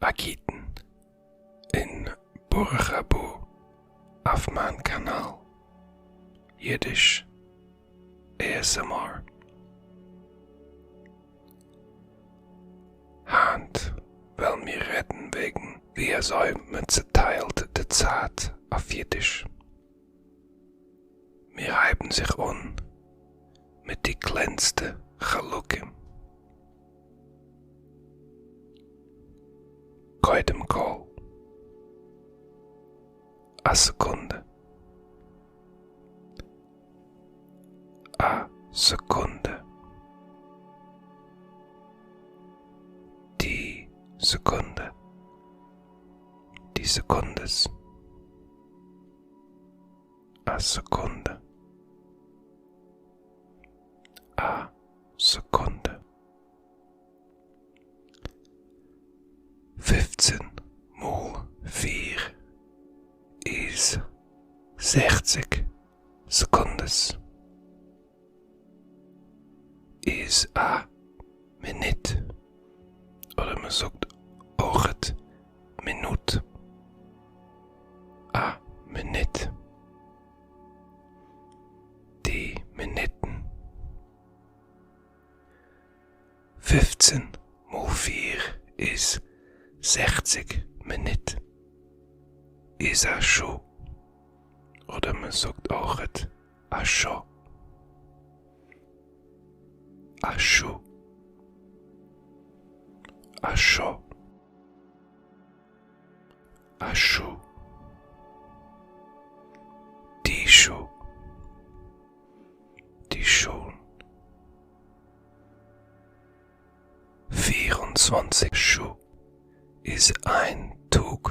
א גוטן און ברוך הבא אויף מיין קאנאל אידיש ASMR. היינט וועלן מיר רעדן וועגן ווי אזוי מען צעטיילט די צייט אויף אידיש. מיר הייבן זיך אן מיט די קלענסטע חלקים. קודם כל, א סעקונדע. א סעקונדע. די סעקונדע. די סעקונדעס. א סעקונדע. א סעקונדע. 15 מאל 4 איז 60 סעקונדעס. איז א מינוט, אדער מען זאגט אויכעט מינוט. א מינוט. די מינוטן. 15 מאל 4 איז 60 מינוט. איז א שעה. אדער מען זאגט אויכעט א שעה. א שעה. א שעה. א שעה. די שעה. די שעה'ן. 24 שעה איז איין טאג.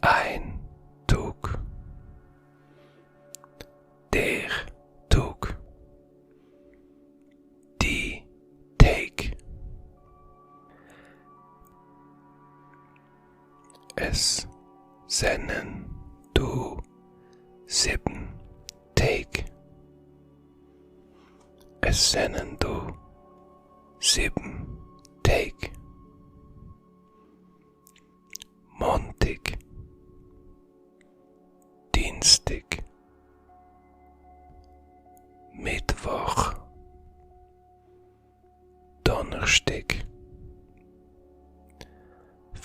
איין טאג. דער טאג. די טעג. עס זענען דא זיבן טעג. עס זענען דא זיבן טעג. מאנטאג, דינסטאג, מיטוואך, דאנערשטאג,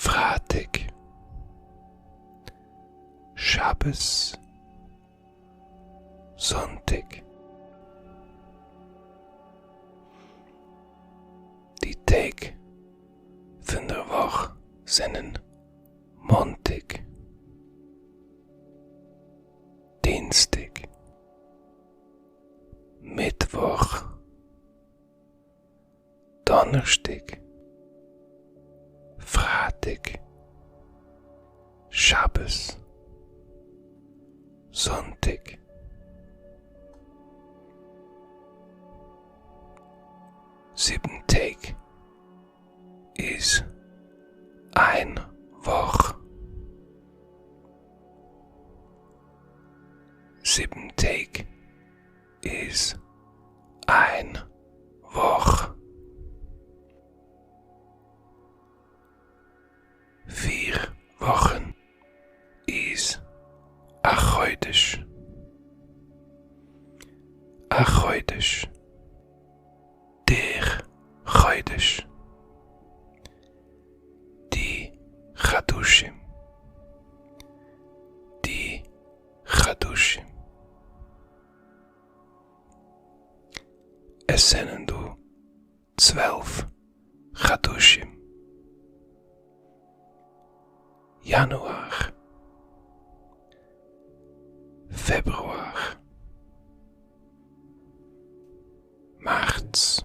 פרייטאג, שבת, זונטאג. די טעג פון דער וואך זענען מאנטאג, דינסטאג, מיטוואך, דאנערשטאג, פרייטאג, שבת, זונטאג. זיבן טעג איז איין וואך. זיבן טעג איז איין וואך. פיר וואכן איז א חודש. א חודש. דער חודש. די חדשים. די חדשים. עס זענען דא 12 חדשים. יאנואר, פעברואר, מארץ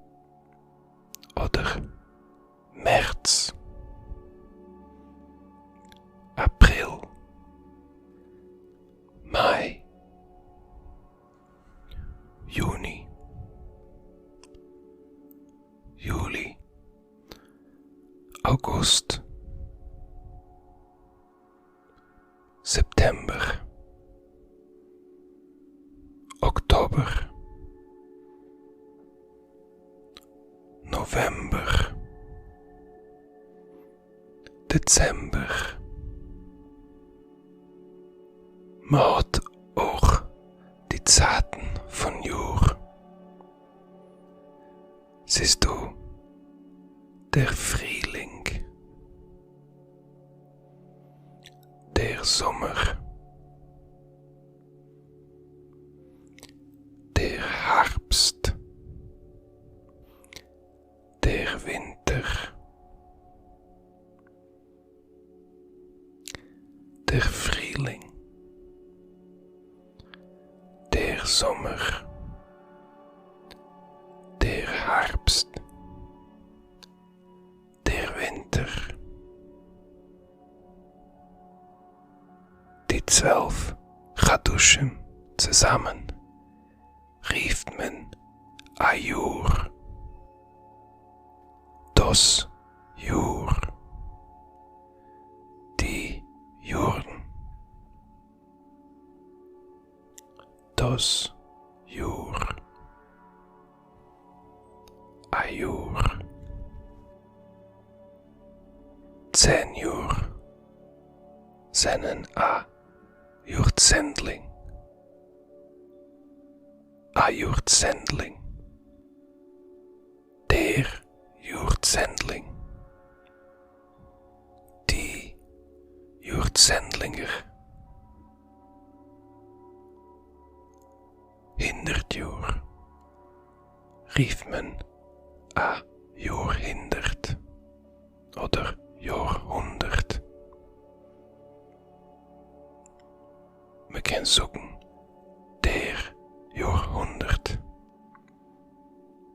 אדער מערץ, אפריל, מאי, יוני, יולי, אוגוסט, סעפטעמבער, אקטאבער, נאוועמבער, דעצעמבער. מ'האט אויך די צייטן פון יאר. ס'איז דא דער פרילינג, דער זומער, דער הארבסט, דער ווינטער, דער פרילינג, דער זומער, דער הארבסט, דער ווינטער. די 12 חדשים צוזאמען רופט מען א יאר. דאס יאר. די יארן. דאס יאר. א יאר. 10 יאר זענען א יארצענדלינג. א יארצענדלינג. דער יארצענדלינג. די יארצענדלינגער. 100 יאר רופט מען א יארהונדערט אדער יארהונדערט. מ'קען זאגן דער יארהונדערט,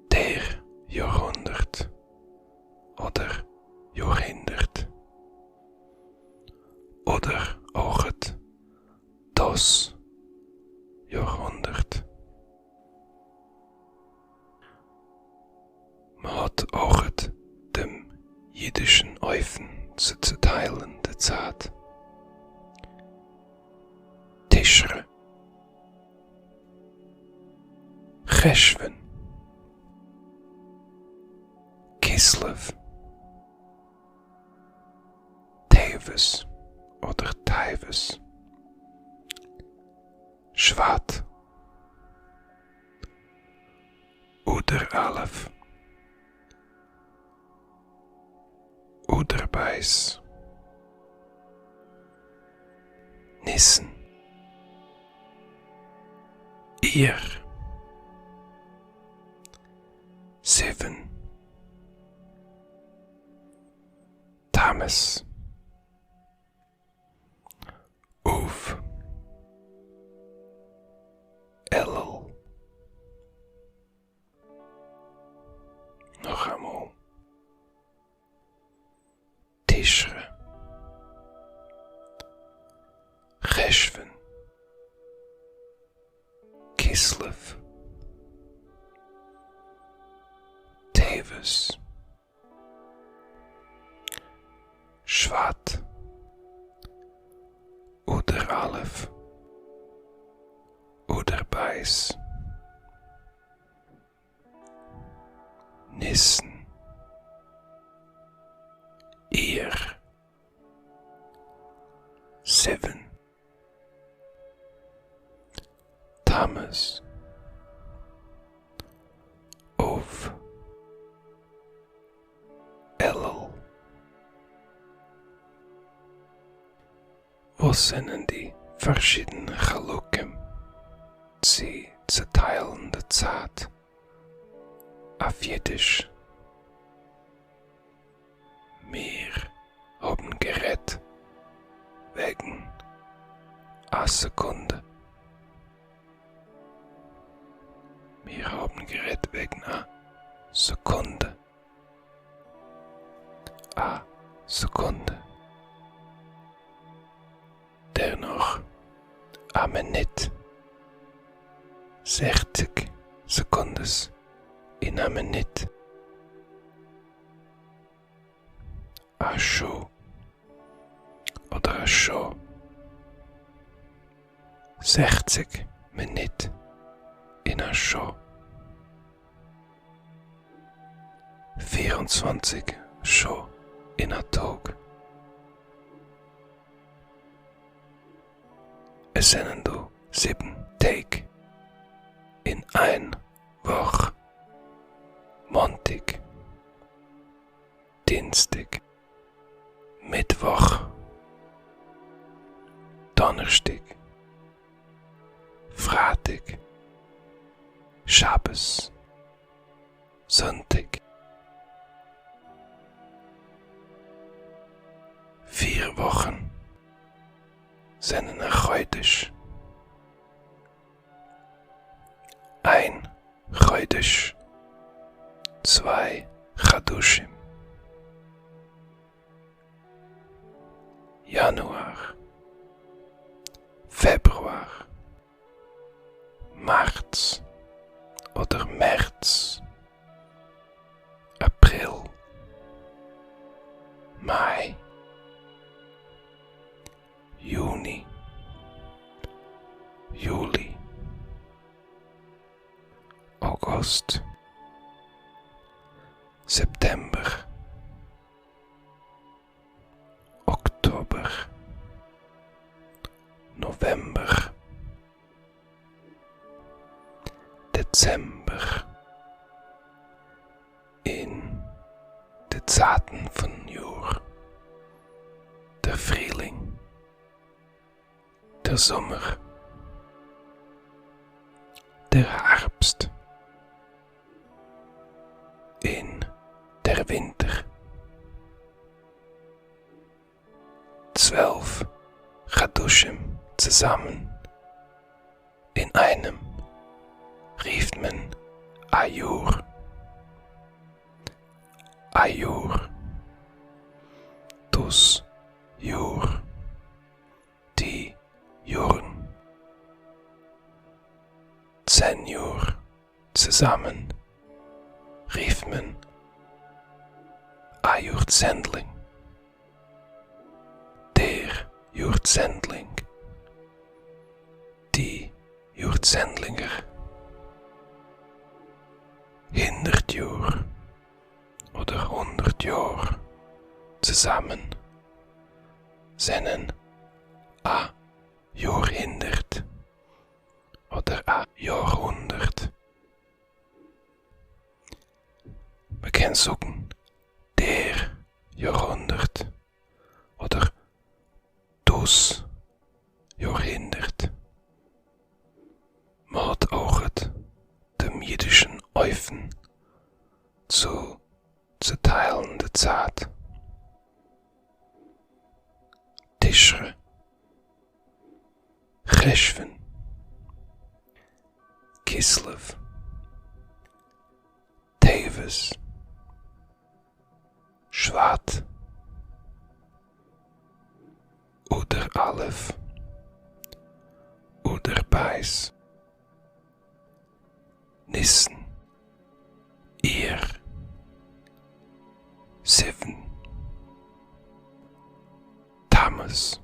דער יארהונדערט אדער יארהונדערט, אדער אויכעט דאס יארהונדערט. מ'האט אויכעט דעם אידישן אופן צו צעטיילן די צייט. תשרי. חשוון. כסלו. טבת אדער טייוועס. שבט. אדר א'. אדר ב'. ניסן. אייר. סיוון. תמוז. אב. אלול. נאכאמאל. תשרי. חשוון. כסלו. טבת. שבט. אדר א'. אדר ב'. ניסן. אייר. סיוון. תמוז. אב. אלול. וואס זענען די פארשידענע חלקים צו צעטיילן די צייט אויף אידיש? מיר האבן גערעדט וועגן א סעקונדע. מיר האבן גערעדט וועגן א סעקונדע. א סעקונדע. דערנאך א מינוט. 60 סעקונדעס אין א מינוט. א שעה אדער א שעה. 60 מינוט אין א שעה. 24 שעה אין א טאג. עס זענען דא זיבן טעג אין איין וואך, מאנטאג, דינסטאג, מיטוואך, דאנערשטאג, פרייטאג, שבת, זונטאג. פיר וואכן זענען א חודש. איין חודש, צוויי חדשים. יאנואר, פעברואר, מארץ אדער מערץ, אפריל, מאי, יוני, יולי, אוגוסט, סעפטעמבער, אקטאבער, נאוועמבער, דעצעמבער, אין די צייטן פון יאר, דער פרילינג, דער זומער, דער הארבסט, און דער ווינטער. 12 חדשים צוזאמען אין איינעם רופט מען א יאר. א יאר. דאס יאר. די יארן. צען יאר צוזאמען רופט מען א יארצענדלינג. דער יארצענדלינג. די יארצענדלינגער. הונדערט יאר אדער 100 יאר צוזאמען זענען א יארהונדערט אדער א יארהונדערט. מ'קען זאגן דער יארהונדערט אדער דאס יארהונדערט. מ'האט אויכעט דעם אידישן אופן צו צעטיילן די צייט. תשרי. חשוון. כסלו. טבת. שבט. אדר א'. אדר ב'. ניסן. אייר. סיוון. תמוז.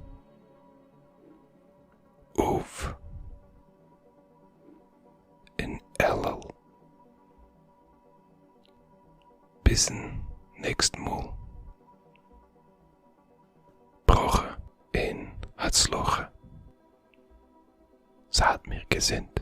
אב. און אלול. ביזן נעקסטן מאל. ברכה און הצלחה. זייט מיר געזונט.